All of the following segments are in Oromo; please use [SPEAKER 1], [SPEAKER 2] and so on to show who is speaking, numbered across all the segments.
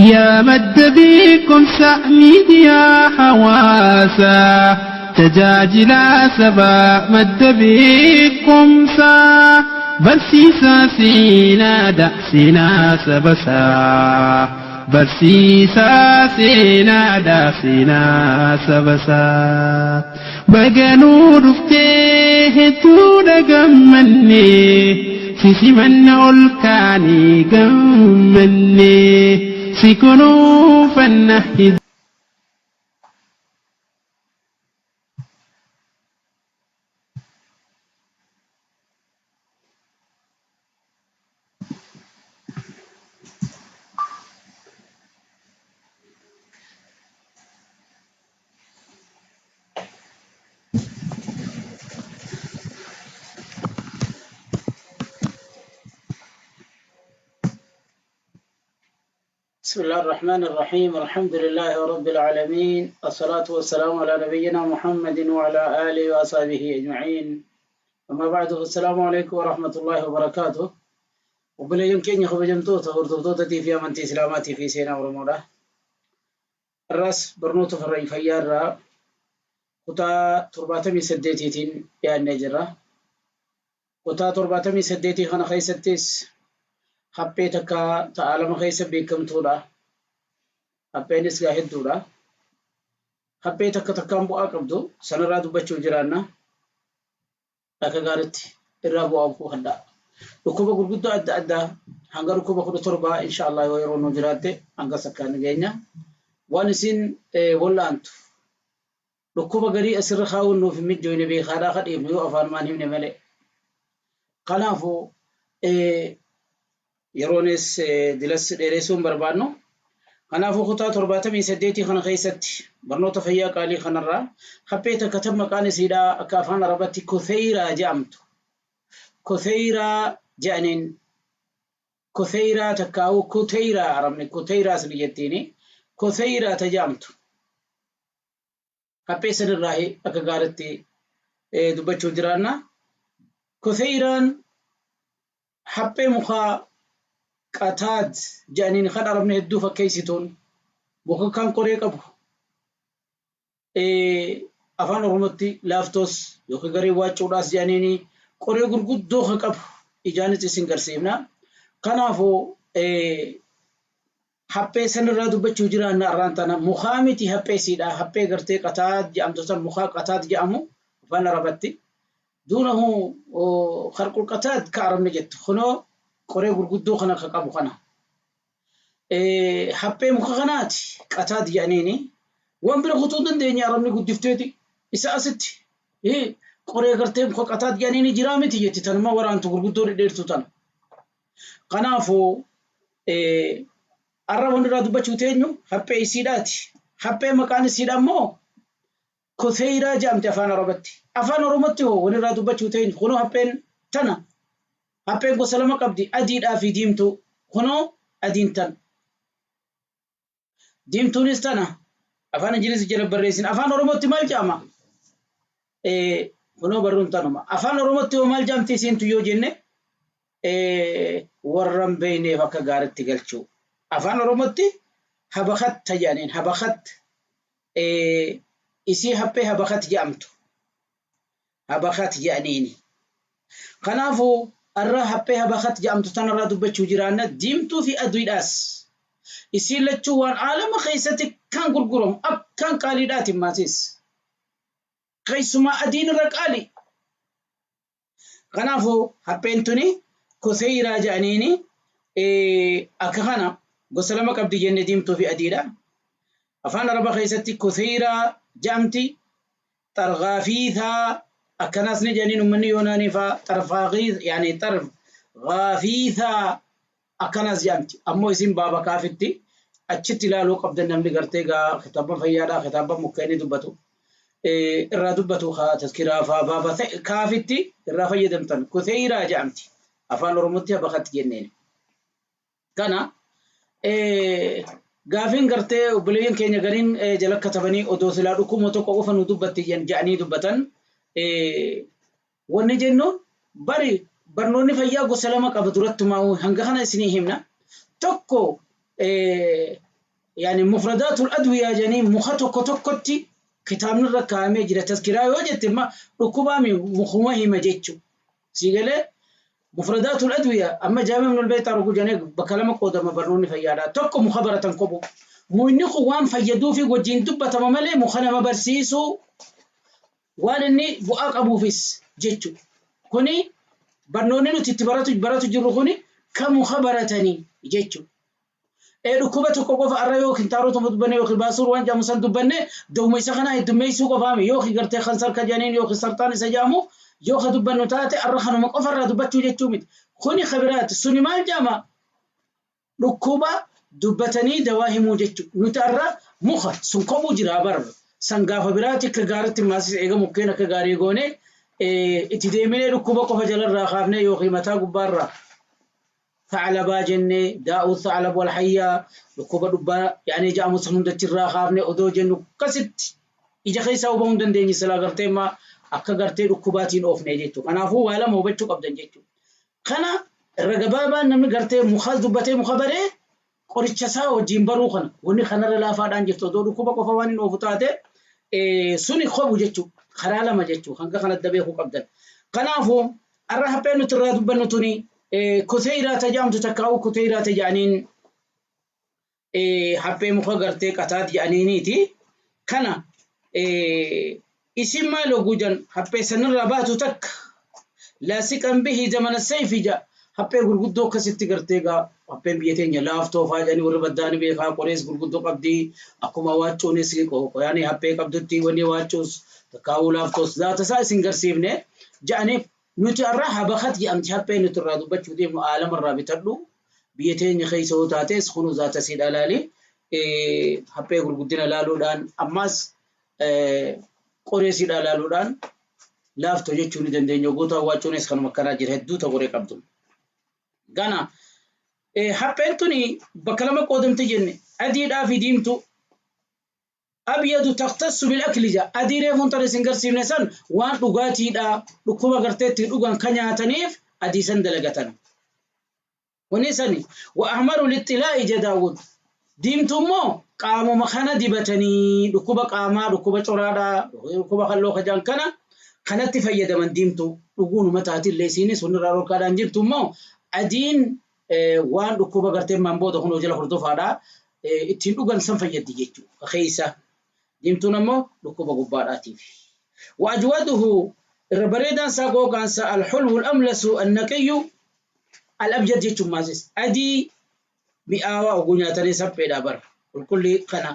[SPEAKER 1] Yaa madda beekumsa miidiyaa hawaasaa tajaajilaa sabaa madda beekumsaa barsiisaa seenaadha seenaa sabasaa barsiisaa seenaadha seenaa sabasaa baganuu dhuftee hedduudha gammannee si simanna ol kaanee gammannee si kunuunfanna.
[SPEAKER 2] بسم الله الرحمن الرحيم، الحمد لله رب العالمين، الصلاة والسلام على نبينا محمد وعلى آله وأصحابه أجمعين، أما بعد، السلام عليكم ورحمة الله وبركاته. Obboleeyyan keenya kabajamtoota hordoftoota fi amantii Islaamaatii fi seenaa Oromoodha. Har'as barnoota farra fayyaa irraa kutaa 78tiin dhiyaannee jirra. Kutaa 78 kana keessattis haphee takka ta'a lama keessa beekamtuudha. Hapheenis gaa hedduudha. Haphee takka takkaan bu'aa qabdu sanarraa dubbachuu jiraanna. Akka gaariitti irraa bu'aa buufadhaa. Dhukkuba gurguddoo adda addaa hanga dhukkuba 17 insha Allah yoo yeroo nu jiraatte hanga sakkaan ni geenya. Waan isin wallaantu dhukkuba garii asirra kaa'uun nuuf hin mijjooyne beekaadhaa ka dhiifnu yoo afaanumaan himne malee. Kanaafuu Yeroonis dilas dheeressuu hin barbaannu. Kanaafuu kutaa 78 kana keessatti barnoota fayyaa qaalii kanarraa haphee takka tan maqaan isiidhaa akka afaan Arabatti Kutheyraa je'amtu. Kutheyraa je'aniin Kutheyraa takkaa'uu Kuteyraa Arabni Kuteyraas ni jettiini. Kutheyraa ta je'amtu. Haphee sanirraahi akka gaaritti dubbachuu jiraanna. Kutheyraan Haphee mukaa qataad jedhaniin kan Arabni hedduu fakkeessituun muka kan qoree qabu afaan Oromootti laaftoos yookiin garee waaccuudhaas jedhaniini qoree gurguddoo kan qabu ijaanis isin garsiifna. Kanaafuu haphee sanirraa dubbachuu jiraanna arraan tana mukaa miti haphee siidha haphee gartee qataad jedhamtu san mukaa qataad jedhamu afaan Arabatti. Duunahu kharqul qataad ka Arabni jettu kunoo qoree gurguddoo kana ka qabu kana. Haphee muka kanaati qataad jedhaniini waan bira kutuu hin dandeenye Arabni guddifteeti isa asitti qoree gartee muka qataad jedhaniini jiraa miti jetti tanuma waraantu gurguddoo dhedheertu tana. Kanaafuu arra wanni irraa dubbachuu teenyu haphee isiidhaati. Haphee maqaan isiidha immoo Kutheyraa jedhamti afaan Arabatti. Afaan Oromotti hoo wani irraa dubbachuu teenyu kunoo hapheen tana. Hapheen gosa lama qabdi adiidhaa fi diimtuu. Kunoo adiin tana. Diimtuunis tana. Afaan Ingilizii jala barreessin. Afaan Oromootti maal jedhama? Kunoo barruun tanuma. Afaan Oromootti hoo maal jedhamti isiintu yoo jenne warra hin beekneef akka gaaritti galchuu. Afaan Oromootti habakatta jedhaniin habakat isii haphee habakat jedhamtu habakat jedhaniini. Kanaafuu arra haphee habakat jedhamtu tanarraa dubbachuu jiraanna diimtuu fi aduudhaas. Isiin lachuu waan aalama keessatti kan gurguramu akkaan qaaliidhaati maatis. Keessumaa adiin irra qaali. Kanaafuu hapheen tuni kutheyraa jedhaniini akka kana gosa lama qabdi jenne diimtuu fi adiidha. Afaan Araba keessatti kutheyraa jedhamti. Xargaafiithaa akkanaas ni jedhaniin ummanni Yoonaanii faa xarfaaqiis yaani xargaafiithaa Akkanaas jedhamti. Ammoo isin baaba kaafitti achitti ilaaluu qabdan namni gartee gaa kitaabban fayyaadhaa kitaabban mukkeenii dubbatu irraa dubbatu kaa tazkiraa faa baaba kaafitti irraa fayyadamtan kutheyraa jedhamti. Afaan Oromootti habakatti jenneen. Kana gaafiin gartee obboleeyyan keenya gariin jala katabanii odoo silaa dhukkuma tokko qofa nu dubbatti jedhanii dubbatan Wanni jennu bari barnoonni fayyaa gosa lama qaba durattumaa hanga kana isinii himna. Tokko Yani mufradaatul adwiyaa jedhanii muka tokko tokkotti kitaabni irra kaa'amee jira. Tazkiraa yoo jette imma dhukkubaami mukuma hima jechuudha. Sii galee mufradaatul adwiyaa amma Jaami ibnul Beeyxaar oguu jedhanii bakka lama qoodama barnoonni fayyaadha. Tokko muka baratan kobu. Mukni kun waan fayyaduufi wajjin dubbatama malee muka nama barsiisuu waan inni bu'aa qabuufis jechuudha. Kuni barnoonni nuti itti baratu baratu jirru kuni kan muka baratanii jechuudha. Ee dhukkuba tokko qofa arra yoo kintaarotuma dubbanne yookiin baasuur waan jedhamu san dubbanne dawuma isa kanaa heddummeessuu qofaami yookiin gartee kansar ka jedhaniin yookiin sarxaan isa jedhamu yoo ka dubbannu taate arra kanuma qofa irraa dubbachuu jechuu miti. Kuni ka biraati. Suni maal jedhama? Dhukkuba dubbatanii dawaa himuu jechu. Nuti arra muka sun kophuu jiraa bar. San gaafa biraati akka gaaritti maasis eega mukkeen akka gaarii goone itti deeminee dhukkuba qofa jalarraa kaafnee yookiin mataa gubbaarraa tha'labaa jennee daa'uu tha'lab wal hayyaa dhukkuba dhubbaa yaanii ja'amu san hunda achirraa kaafnee odoo jennu akkasitti ija keessaa hubamuu hin dandeenye silaa gartee immaa akka gartee dhukkubaatiin oofne jechuudha. Kanaafuu waa lama hubachuu qabdan jechuudha. Kana irra gabaabaan namni gartee muka dubbatee muka baree qoricha isaa wajjin baruu kana wanni kanarra laafaadhaan jirtu odoo dhukkuba qofa waan hin oofu taate suni kobu jechuudha. Karaa lama jechuudha hanga kana adda beekuu qabdan. Kanaafuu arra hapheen nuti irraa dubbannu tuni kuteeyraa tajaamtu takkaa'uu kuteeyraa tajaaniin haphee muka gartee qataat jedhaniiniiti. Kana isin maal hogguu jedhan haphee sanirraa baatu takka laasiqan bihi zamana sayfi jedha haphee gurguddoo akkasitti gartee gaa hapheen biyya teenya laaftoo faa jedhanii warri baddaani beekaa qorees gurguddoo qabdi akkuma waaccuunis qoyaanii haphee qabdutti wanni waaccuus takkaa'uu laaftoos zaata isaa isin garsiifne jedhaniif nuti irraa habakat jedhamti haphee nuti irraa dubbachuu deemnu aalama irraa bitadhu biyya teenya keessa yoo taates kunuu zaata siidha laali haphee gurguddina laaluudhaan ammas qoree siidha laaluudhaan laaftoo jechuu ni dandeenya. Goota waaccuunis kanuma akkanaa jira hedduu ta qoree qabdu. Gana hapheen tuni bakka lama qoodamte jenne adiidhaa fi diimtuu. Abyadu takhtassu bil akli ja adii reefuun tana isin garsiifne san waan dhugaatiidha dhukkuba gartee ittiin dhugan ka nyaataniif adii san dalagatan. Wanni sani wa ahmaru lixxilaa'i ja Daawud diimtuu immoo qaamuma kana dibatanii dhukkuba qaamaa dhukkuba coraadha dhukkuba kalloo kajaan kana kanatti fayyadaman diimtuu dhuguunuma taatillee isiinis wanni irraa dhorkaadhaan jirtu immoo adiin waan dhukkuba gartee maan booda kunoo jala hordofaadha ittiin dhugan san fayyaddi jechuudha keessa diimtuun ammoo dhukkuba gubbaadhaatiif. Wa'ajwaduhu irra bareedaan isaa qooqaan isaa alxulwu al'amlasu annaqiyyu al'abyad jechuun maasis adii mi'aawaa oguu nyaatanii sapheedhaa bara qulqullii kana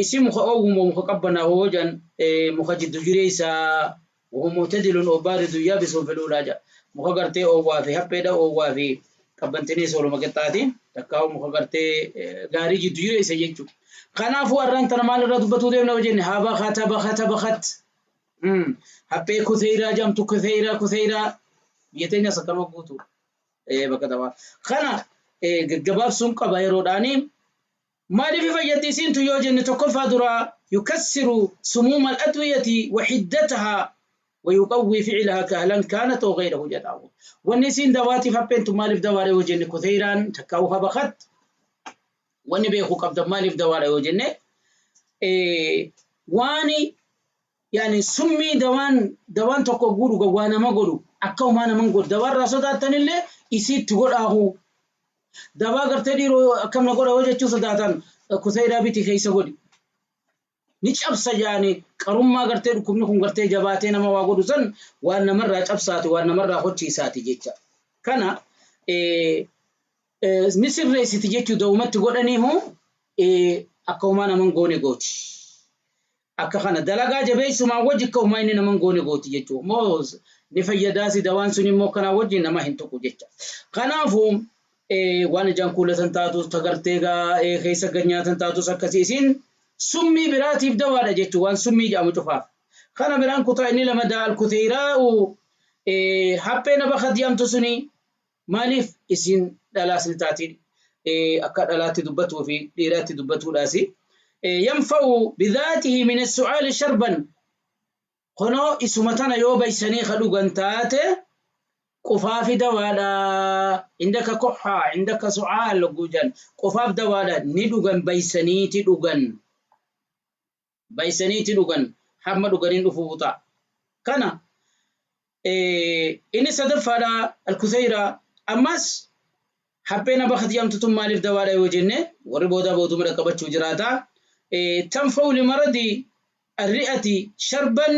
[SPEAKER 2] isin muka oowwumoo muka qabbanaa hoo jedhan muka jiddu jireessaa wahu mu'tadilun oo baaridun yaabisuun filuulaa jedha muka gartee oowwaa fi hapheedha oowwaa fi qabbantiniis waluma qixxaati takkaa'u muka gartee gaarii jiddu jireessa jechuudha. Kanaafuu har'aan tana maal irraa dubbatuu deemna yoo jenne habakata bakata bakat haphee kuteeraa jedhamtu kuteeraa kuteeraa biyya teenyas akkanuma guutu bakka taphaa. Kana gaggabaabsuun qaba yeroodhaanii Maaliif fayyaddi isiin tun yoo jenne tokkoffaa duraa yukassiru sumuuma al-adwiyati wa hiddatahaa wa yuqawwii fi'lahaa kahlan kaanat aw ghayrahu jedha. Wanni isiin dawaatiif hapheen tun maaliif dawaadha yoo jenne kutheyraan takkaa'u habakat wanni beekuu qabdan maaliif dawaadha yoo jenne waani yaani summii dawaan dawaan tokko hogguu dhugan waa nama godhu akka homaa nama hin godhu dawaarraa sodaattanillee isiitti godhaahu Dabaa gartee dhiiroo akkam na godha yoo jechuu sodaatan kuseyraa biti keessa godhi. Ni cabsa jaani qarummaa gartee dhukkubni kun gartee jabaatee nama waa godhu san waan namarraa cabsaati waan namarraa hochiisaati jecha. Kana ni sirreessiti jechuu dawumatti godhaniihu akka homaa naman goone gooti. Akka kana dalagaa jabeessumaan wajji akka homaa inni naman goone gooti jechuu. Moo ni fayyadaasi dawaan sun immoo kanaa wajji nama hin tuqu jecha. Kanaafuu waan ijaan kuulatan taatus tagartee gaa keessa gad nyaatan taatus akkasii isiin summii biraatiif dawaadha jechuu waan summii jedhamu cufaaf. Kana biraan kutaa inni lamadaa alkuteeraa'u haphee nama jedhamtu suni maaliif isiin dhalaas ni taati akka dhalaatti dubbatuu fi dhiiraatti dubbatuudhaasi. Yanfa'u bidhaatihi min as-su'aali sharban kunoo isuma tana yoo baysanii ka dhugan taate Qufaafi dawaadha. Indaka koxaa, indaka sucaal logguu jedhan. Qufaaf dawaadha. Ni dhugan baysaniiti dhugan. Baysaniiti dhugan. Hamma dhuganiin dhufuu ta'a. Kana inni sadaffaadha alkuseyra. Ammas hapheen abakati jedhamtu tun maaliif dawaadha yoo jenne warri boodaa booduma dhaqqabachuu jiraata. Tanfa'u limaradi arri'ati sharban.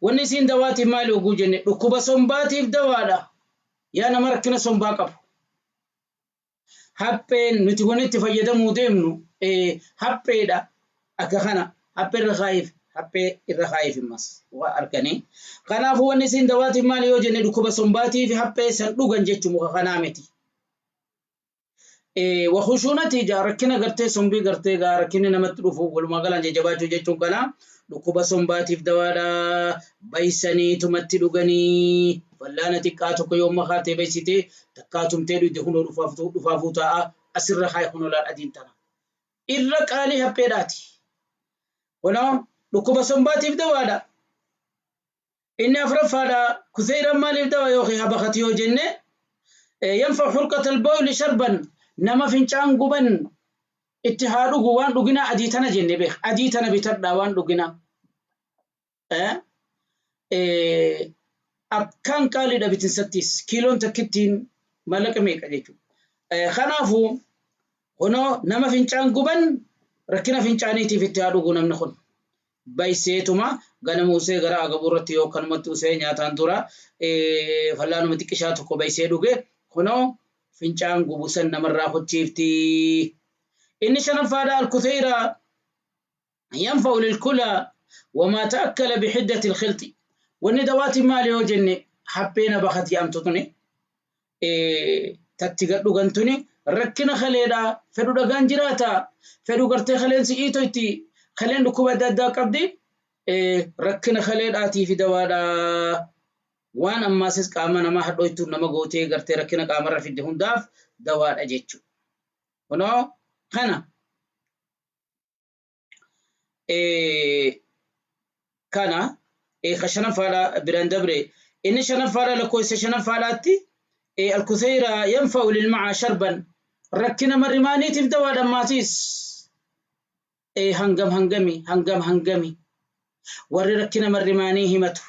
[SPEAKER 2] Wanni isiin dawaatiif maali oguu jenne dhukkuba sombaatiif dawaadha. Yaa nama rakkina sombaa qabu. Hapheen nuti wanni itti fayyadamuu deemnu hapheedha. Akka kana haphee irra kaa'iif haphee irra kaa'iif immas waa arganii. Kanaafuu wanni isiin dawaatiif maali yoo jenne dhukkuba sombaatiif haphee san dhugan jechuu muka kanaa miti. Wakhushuunati jaa rakkina gartee sombii gartee gaa rakkinni namatti dhufu walumaa galaan jajjabaachuu jechuun kana dhukkuba sombaatiif dawaadha. Baysaniitumatti dhuganii fallaana xiqqaa tokko yoo makaatee baysitee takkaa tumtee dhugde kunoo dhufaafuu taa'a asirra haay kunoo laal adiin tana. Irra qaalii hapheedhaati. Kunoo dhukkuba sombaatiif dawaadha. Inni afuraffaadha kuseyraan maaliif dawa yookiin habakati yoo jenne yanfa hurqata albawli sharban nama fincaan guban itti haa dhugu waan dhuginaa adii tana jenne beek adii tana bitadhaa waan dhuginaa. Akkaan qaaliidha bitinsattis kiiloon takkittiin mallaqa meeqa jechuudha. Kanaafuu kunoo nama fincaan guban rakkina fincaaniitiif itti haa dhugu namni kun. Bayseetuma ganama usee gara agabuu irratti yoo akkanumatti usee nyaataan dura fallaanuma xiqqishaa tokko baysee dhuge kunoo fincaan gubu san namarraa hochiifti. Inni shanaffaadha alkutheyra yanfa'u lilkula wamaa ta'akkala bihiddati ilkhilxi. Wanni dawaati maali yoo jenne hapheena bakat jedhamtu tuni tatti gad dhugan tuni rakkina kaleedha fedhu dhagaan jiraata fedhu gartee kaleen si'iito itti kaleen dhukkuba adda addaa qabdi rakkina kaleedhaatii fi dawaadha. Waan ammaasis qaama namaa hadhooytuun nama gootee gartee rakkina qaamarra fidde hundaaf dawaadha jechuudha. Kunoo kana kana ka shanaffaadha biraan dabre inni shanaffaadha lakkoofsa shanaffaadhaatti alkuseyra yanfa'u lilmaca sharban rakkina marrimaaniitiif dawaadha ammaatiis hangam hangami hangam hangami warri rakkina marrimaanii himatu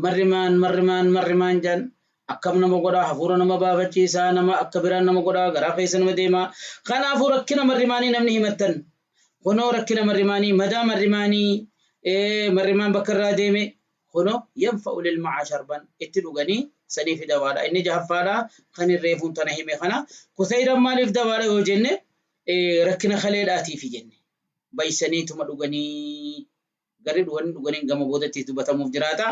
[SPEAKER 2] marrimaan marrimaan marrimaan jan akkam nama godhaa hafuura nama baafachiisaa nama akka biraan nama godhaa garaa keessa nama deemaa kanaafuu rakkina marrimaanii namni himattan kunoo rakkina marrimaanii madaa marrimaanii marrimaan bakka irraa deeme kunoo yanfa'u lilmaca sharban itti dhuganii saniif dawaadha. Inni jahaffaadha kan hin reefuun tana hime kana kuseyran maaliif dawaadha yoo jenne rakkina kaleedhaatiifi jenne baysaniituma dhuganii garri dhuganii dhuganii gama boodatti dubbatamuuf jiraata.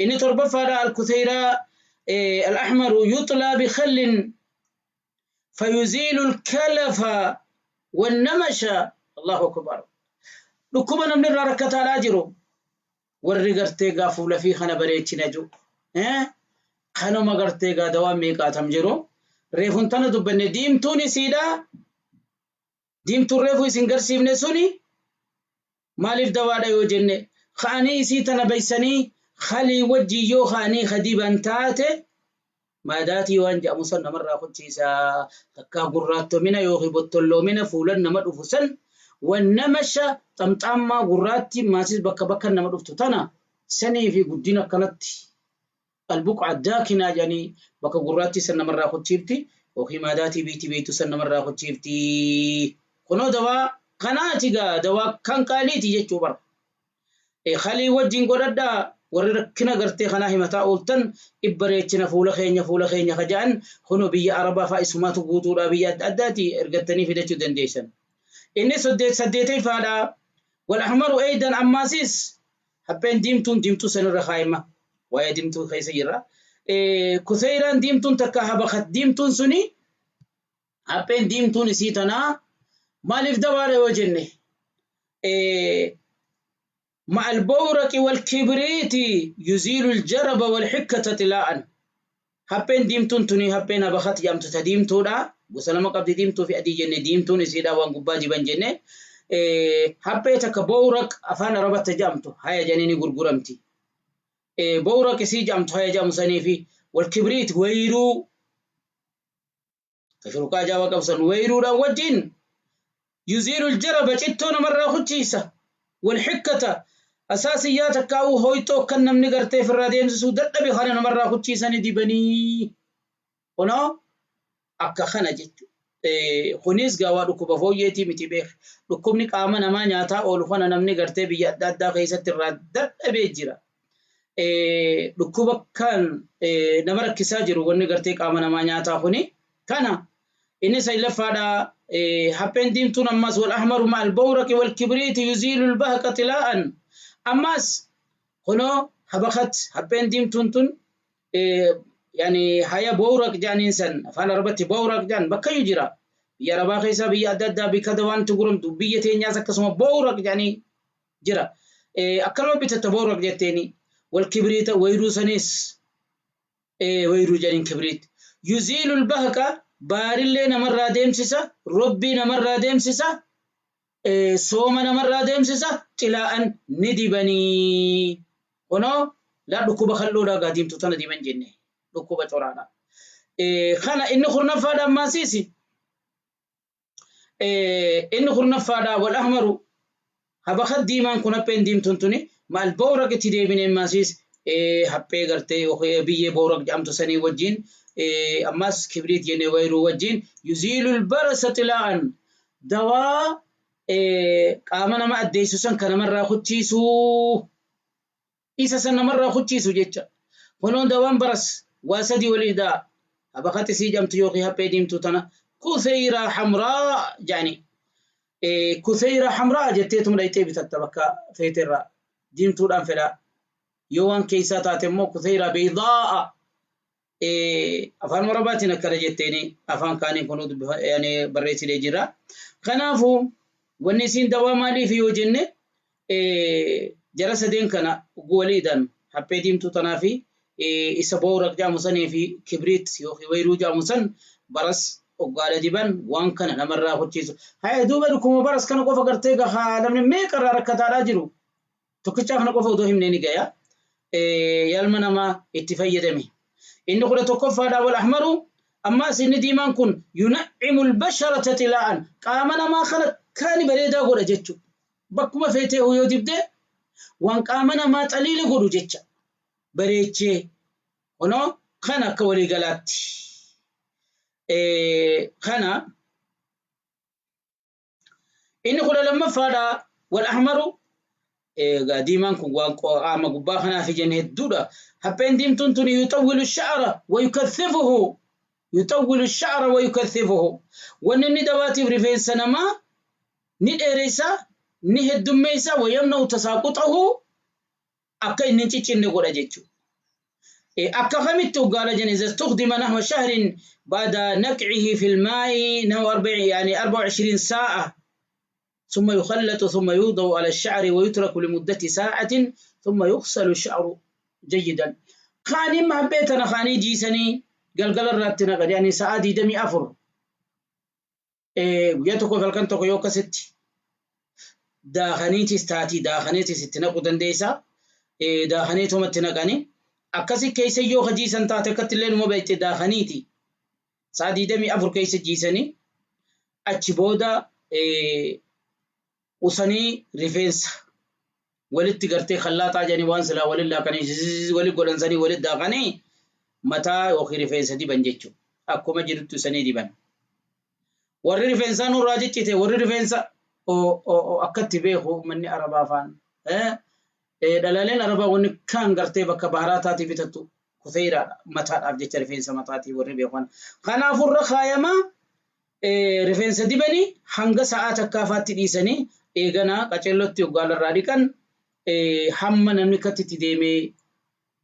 [SPEAKER 2] Inni torbaffaadha alkuseyraa الأحمر يطلى بخل فيزيل الكلف والنمش. الله أكبر. Dhukkuba namni irraa rakkataadhaa jiru warri gartee gaa fuula fi kana bareechina jiru kanuma gartee gaa dawaan meeqaatam jiru reefun tana dubbanne diimtuun isiidha diimtuun reefu isin garsiifne suni maaliif dawaadha yoo jenne ka'anii isii tana baysanii khalii wajjii yoo ka'anii kadiban taate maadaatii waan jedhamu san namarraa kuchiisa takkaa gurraattomina yookiin bottolloomina fuulan nama dhufu san wannamasha xamxaammaa gurraatti maasis bakka bakka nama dhuftu tana sanii fi guddina akkanatti albuqa daakinaa jedhanii bakka gurraatti san namarraa kuchiifti yookiin maadaatii biitii beektu san namarraa kuchiifti. Kunoo dawaa kanaati gaa dawaa kan qaaliiti jechuu bara. Khalii wajjin godhadhaa warri rakkina gartee kanaa himataa ooltan ibbareechina fuula keenya kaja'an kunoo biyya Arabaa fa'a isumaatu guutuudha biyya adda addaati ergattanii fidachuu dandeessan. Inni saddeetayfaadha. Wal ahmaru aydan ammaasis hapheen diimtuun diimtuu sanirra kaayima. Waa'ee diimtuu keessa jirra. Kuseyraan diimtuun takka habakat diimtuun suni hapheen diimtuun isii tanaa maaliif dawaadha yoo jenne مع البورق والكبريت يزيل الجرب والحكة طلاء. Hapheen diimtuun tuni hapheen habakat jedhamtu ta diimtuudha. Gosa lama qabdi diimtuu fi adii jenne diimtuun isiidha waan gubbaa diban jenne. Haphee takka bowraq afaan Arabatti jedhamtu haya jedhanii ni gurguramti. Bowraq isii jedhamtu haya jedhamu sanii fi walkibriit wayruu tashurqaa jaaba qabsan wayruudhaan wajjin yuziilu aljaraba cittoo namarraa kuchiisa walxikkata asaasiyyaa takkaa'uu hoyxoo kan namni gartee ofirraa deemsisuu dadhabe kana namarraa kuchiisanii dibanii kunoo akka kana jechuudha. Kunis gaawaa dhukkuba fooyyeetii miti beek. Dhukkubni qaama namaa nyaataa oolu kana namni gartee biyya adda addaa keessatti irraa dadhabee jira. Dhukkuba kan nama rakkisaa jiru wanni gartee qaama namaa nyaataa kuni kana inni saglaffaadha. Hapheen diimtuun ammas wal ahmaru ma'al bawraqi wal kibriiti yuziilu albahqa xilaa'an ammas kunoo habakat hapheen diimtuun tun yani haya bawraq jedhaniin san afaan arabatti bawraq jedhan bakkayyuu jira biyya arabaa keessaa biyya adda addaa bikka dawaan itti gurguramu biyya teenyaas akkasuma bawraq jedhanii jira akkanuma bitatta bawraq jetteeni wal kibriita wayruu sanis wayruu jedhaniin kibriit yuziilu albahqa baarillee namarraa deemsisa robbii namarraa deemsisa sooma namarraa deemsisa xilaa'an ni dibanii kunoo laa dhukkuba kal'oodhaa gaa diimtuu tana diban jenne dhukkuba coraadha. Kana inni kurnaffaadha ammaasiisi inni kurnaffaadha wal ahmaru habakat diimaan kun hapheen diimtuun tuni maal bowraq itti deebine ammaasiis haphee gartee biyyee bowraq jedhamtu sanii wajjin ammas kibriit jenne wayruu wajjin yuziilul barasa xilaa'an dawaa qaama nama addeessu san kan namarraa kuchiisuu isa san namarraa kuchiisu jecha kunoon dawaan baras waa sadii walii daa habakati sii jamtu yookiin haphee diimtuu tana kutheyraa hamraa jedhani kutheyraa hamraa jetteetuma dhayxee bitatta bakka feeterraa diimtuudhaan fedhaa yoo waan keessaa taate immoo kutheyraa beeydaa'a afaan arabaatiin akkana jetteeni afaan kaaniin kun barreessinee jira. Kanaafuu wanni isiin dawaa maaliif yoo jenne jara sadeen kana waliidhaan haphee diimtuu tanaa fi isa bowraq jedhamu sanii fi kibriit yookiin wayruu jedhamu san baras oggaadha diban waan kana namarraa hojjechiisu. Haya duuba dhukkuba baras kana qofa gartee gahaa namni meeqa irraa rakkataadhaa jiru. Tokkichaa kana qofa otoo himnee ni gaya. Yalma namaa itti fayyadame. Inni 11ffaadhaa wal ahmaru ammas inni diimaan kun yunaccimu albasharata xilaa'an qaama namaa kana kaani bareedaa godha jechuudha. Bakkuma feetee yoo dibde waan qaama namaa xaliila godhu jecha bareechee kunoo kana akka waliigalaatti. Kana inni 12ffaadhaa wal ahmaru diimaan kun waan qaama gubbaa kanaaf jenne hedduudha. Hapheen diimtuun tun yuxawwilu sha'ra wa yukathifuhu yuxawwilu sha'ra wa yukathifuhu wanni inni dawaatiif rifeensa namaa ni dheeressa ni heddummeessa wa yamna'u tasaaquxahu akka inni hin ciccinne godha jechuudha. Akka kamitti hoggaala jenne iza istukdima nahwa shahrin ba'da naqcihi fil maa'i nahwa yani 24 saa'a ثم يخلط ثم يوضع على الشعر ويترك لمدة ساعة ثم يغسل الشعر جيدا. خاني ما بيتنا خاني جيسني قلقل الراتنا قد يعني ساعة دمي أفر guyyaa tokko halkan tokko yoo akkasitti daakaniitis taatii daakaniitis itti naquu dandeessa. Daakaniitumatti naqanii akkasi keessa yoo jiisan taate akkatti illee numa beekte daakaniiti. Sa'a 24 keessa jiisanii achi booda usanii rifeensa walitti gartee khallaaxaa jedhanii waan silaa waliin laaqanii walitti godhansanii walitti daakanii mataa yookiin rifeensa diban jechuudha. Akkuma jirutti usanii diban. Warri rifeensaa nurraa ciccite warri rifeensa akkatti beeku manni arabaa afaan. Dhalaaleen arabaa wanni kaan gartee bakka baharaa taatee bitattu kuteeraadha mataadhaaf jecha rifeensa mataatii warri beekan. Kanaafuu irra kaayamaa rifeensa dibanii hanga sa'aa takkaafaatti dhiisanii eeganaa qaceellotti hoggaalarraa dhiqan hamma namni akkatti deemee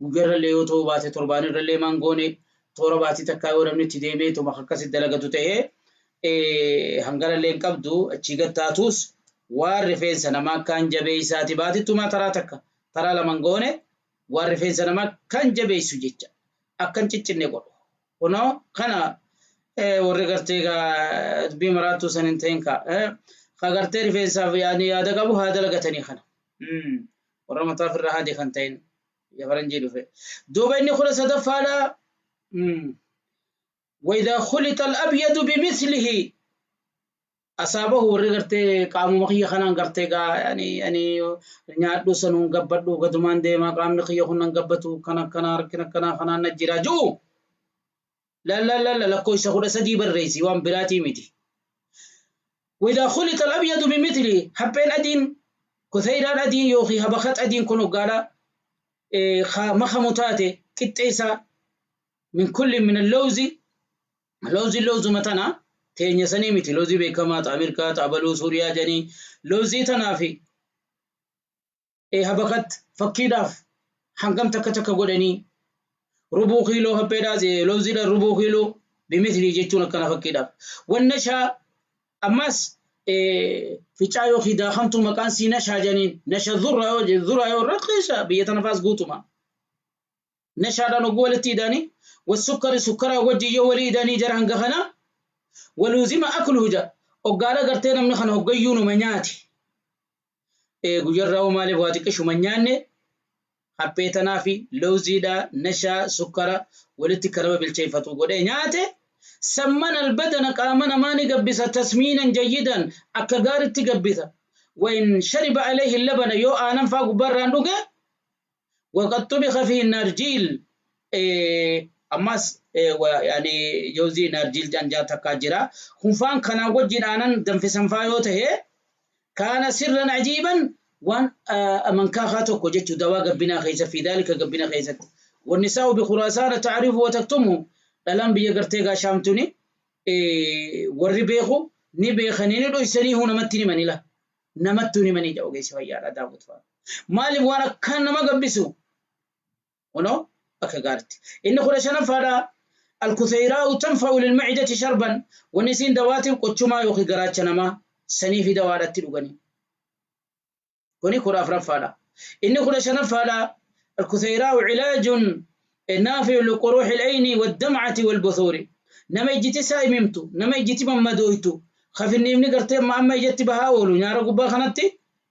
[SPEAKER 2] guyyaarrallee yoo ta'u baate torbaanirrallee maangoone toora baatii takkaa yoo namni itti deemee tuma akkasitti dalagatu ta'ee hangarallee hin qabdu achii gattaatus waan rifeensa namaa kan jabeessaati baatittumaa taraa takka taraa laman goone waan rifeensa namaa kan jabeessu jecha akkan ciccinne godhu. Kunoo kana warri gartee dubbii maraattuu san hin ta'in ka gartee rifeensaaf yaada qabu haa dalagatanii kana. Warra mataa ofirraa haade kan ta'in Biyya faranjii dhufe. Duuba inni kudha sadaffaadha. وإذا خلط الأبيض بمثله asaabahu warri gartee qaamuma kiyya kanaan gartee gaa yani ani nyaadhu sanuun gabbadhu gadumaan deemaa qaamni kiyya kun nan gabbatu kan akkanaa rakkina akkanaa kanaan na jira ji'u la la la la lakkoofsa 13 barreessi waan biraatii miti. وإذا خلط الأبيض بمثله hapheen adiin kutheyraan adiin yookiin habakat adiin kun hoggaadha makamu taate qixxeessaa min kulli min allawzi lawzi lawzuma tana teenya sanii miti lawzii beekamaa ta Ameerikaa ta abaluu Suuriyaa jedhanii lawzii tanaa fi habakat fakkiidhaaf hangam takka takka godhanii rubuu kiiloo hapheedhaa lawziidhaan rubuu kiiloo bimithli jechuun akkana fakkiidhaaf. Wannashaa ammas ficaa yookiin daakamtuu maqaan sii nashaa jedhaniin nasha dhurra yoo dhurra yoo raqiisa biyya tana faas guutuma. Nashaadhaan hogguu walitti hidhanii wassukkari sukkaraa wajjin yoo walii hidhanii jara hanga kana waluuzima akluhu jedha hoggaadha gartee namni kana hoggayyuu numa nyaati. Guyyarraa hoo maaliif waa xiqqishuma nyaanne haphee tanaa fi lawziidhaa nashaa sukkara walitti kan nama bilcheeffatu godhee nyaate sammana albadana qaama namaa ni gabbisa tasmiinan jayyidan akka gaaritti gabbisa. وإن شرب عليه اللبن yoo aanan faa gubbaarraan dhuge وقد طبخ فيه النارجيل ammas yani jawzii naarjiil janjaa takkaa jira kunfaan kanaa wajjin aanan danfisan faa yoo tahe kaana sirran ajiiban waan amankaa tokko jechuu dawaa gabbinaa keessa fi daalika gabbina keessatti والنساء بخراسان تعرف وتكتمه dhalaan biyya gartee gaashaamtuni warri beeku ni beekanii ni dhoysanii huu namatti himanii la namattu himanii jedha ogeessi fayyaadha daawwat fa'a. Maaliif waan akkaan nama gabbisu kunoo akka gaaritti. Inni 15ffaadha alkutheyraa'u tanfa'u lilmacidati sharban wanni isiin dawaatiif qochumaa yookiin garaacha namaa sanii fi dawaadhatti dhuganii. Kuni 14ffaadha. Inni 15ffaadha alkutheyraa'u cilaajun naafi'u liquruuxi al'ayni waddamcati walbuthuuri. Nama ijjiti isaa himimtu nama ijjiti mammadooytu kafinniifni gartee amma amma ijatti bahaa oolu nyaara gubbaa kanatti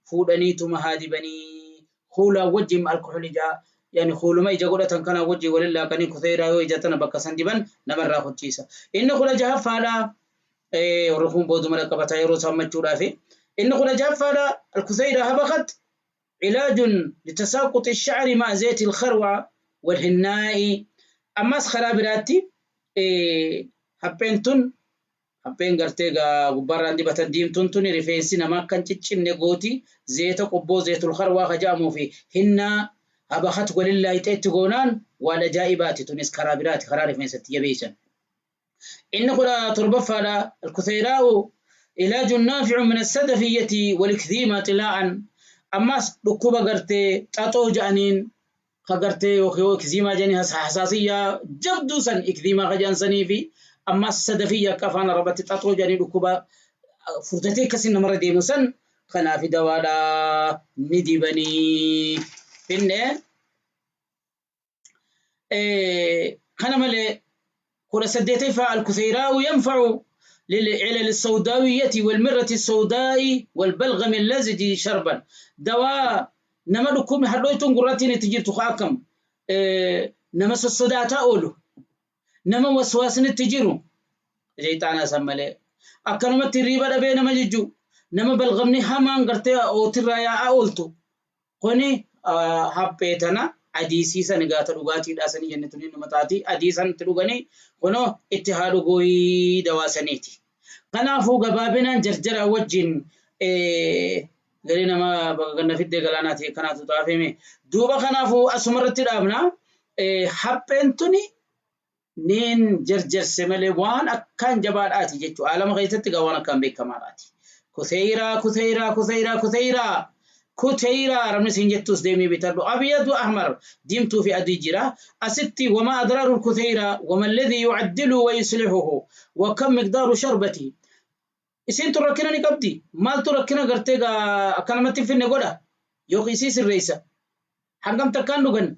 [SPEAKER 2] fuudhaniituma haa dibanii kuulaa wajjin alkoholii jaa yani kuuluma ija godhatan kana wajjin walin laaqanii kutheyraa yoo ija tana bakka san diban namarraa hochiisa. Inni 16ffaadha warri kun booduma qabataa yeroo saammachuudhaafi. Inni 16ffaadha alkutheyraa habaqat علاج لتساقط الشعر مع زيت الخروع والهناء ammas karaa biraatti hapheen tun hapheen gartee gubbaarraan dibatan diimtuun tun rifeensi namaa kan ciccinne gooti zeeta qobboo zeetul kharwaa ka jedhamuu fi hinnaa habakat walin laayixeetti goonaan waan ajaa'ibaati tunis karaa biraati karaa rifeensatti jabeessan. Inni 17ffaadha alkutheyraa'u ilaajun naafi'u min assadafiyati walikdhiima xilaa'an ammas dhukkuba gartee xaxoo jedhaniin ka gartee yookiin ikziimaa jedhanii hasaasiyyaa jabduu san ikziimaa ka jedhan sanii fi ammas sadafiyya akka afaan arabatti xaxoo jedhanii dhukkuba furdatee akkasiin namarra deemu san kanaaf dawaadhaa ni dibanii finne. Kana malee 18ffaa alkutheyraa'u yanfa'u للعلل السوداوية والمرة السوداء والبلغم اللزج شربا دواء نما لكم حدويتون قراتين تجير تخاكم نما السوداء تأولو نما وسواسن تجيرو جيتانا سمالي أكنما تريبا دبي نما جيجو نما بلغمني همان قرتي أو ترايا أولتو قوني حبيتنا adii san gaata dhugaatiidha sanii jenne tuni nama taati adii san itti dhuganii kunoo itti haa dhuguu dawaa saniiti. Kanaafuu gabaabinaan jarjara wajjin garii nama bakka ganna fiddee galaanaati kanaatu taafime. Duuba kanaafuu asumarratti dhaabna hapheen tuni niin jarjarse malee waan akkaan jabaadhaati jechuudha. Alama keessatti gaa waan akkaan beekamaadhaati. Kutheyraa kutheyraa kutheyraa kutheyraa. كتيرا رمني سنجتوس ديمي بتردو أبيض وأحمر ديمتو في أدي جرا أستي وما أضرار الكثيرة وما الذي يعدله ويصلحه وكم مقدار شربتي إسين تركنا نكبتي مال تركنا قرتيغا أكلمتي في النقودة يوخي سيس الرئيسة حقم تكان لغن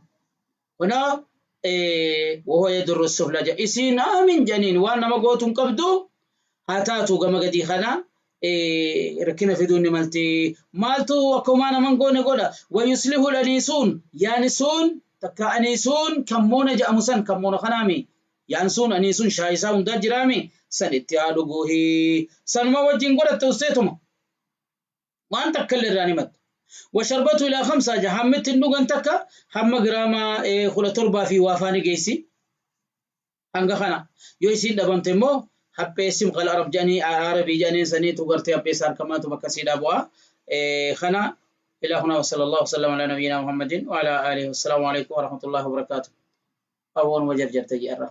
[SPEAKER 2] هنا وهو يدر السفلى إسين آمن جنين وأنا ما قوتم قبدو هاتاتو قم قدي خنا rakkina fiduu ni malti maaltu akkuma naman goone godha wayuslihu laniisuun yaani sun Takka aniisuun kammoona jedhamu san kammoona kanaami. Yaansuun aniisuun shaayisaa hundaa jiraami. San itti haa dhuguuhi. Sanuma wajjin godhatte usteetuma. Waan takka illee irraa ni madda. Washarbatu ilaa khamsaa jaha hammitti hin dhugan takka hamma giraama 17 fi waafaa ni geessi. Hanga kana yoo isiin dhabamte immoo hapheessi mqal arab jedhanii arabii jedhaniin saniitu gartee hapheessa harkamaatu bakka siidhaa bu'a. Kana ilaa hunaa wa sallallahu wasallam ala nabiyyina Muhammadin wa ala alihi wassalaamu alaikum wa rahmatullahi wa barakaatuh. Aboon wa jarjarte jedharra.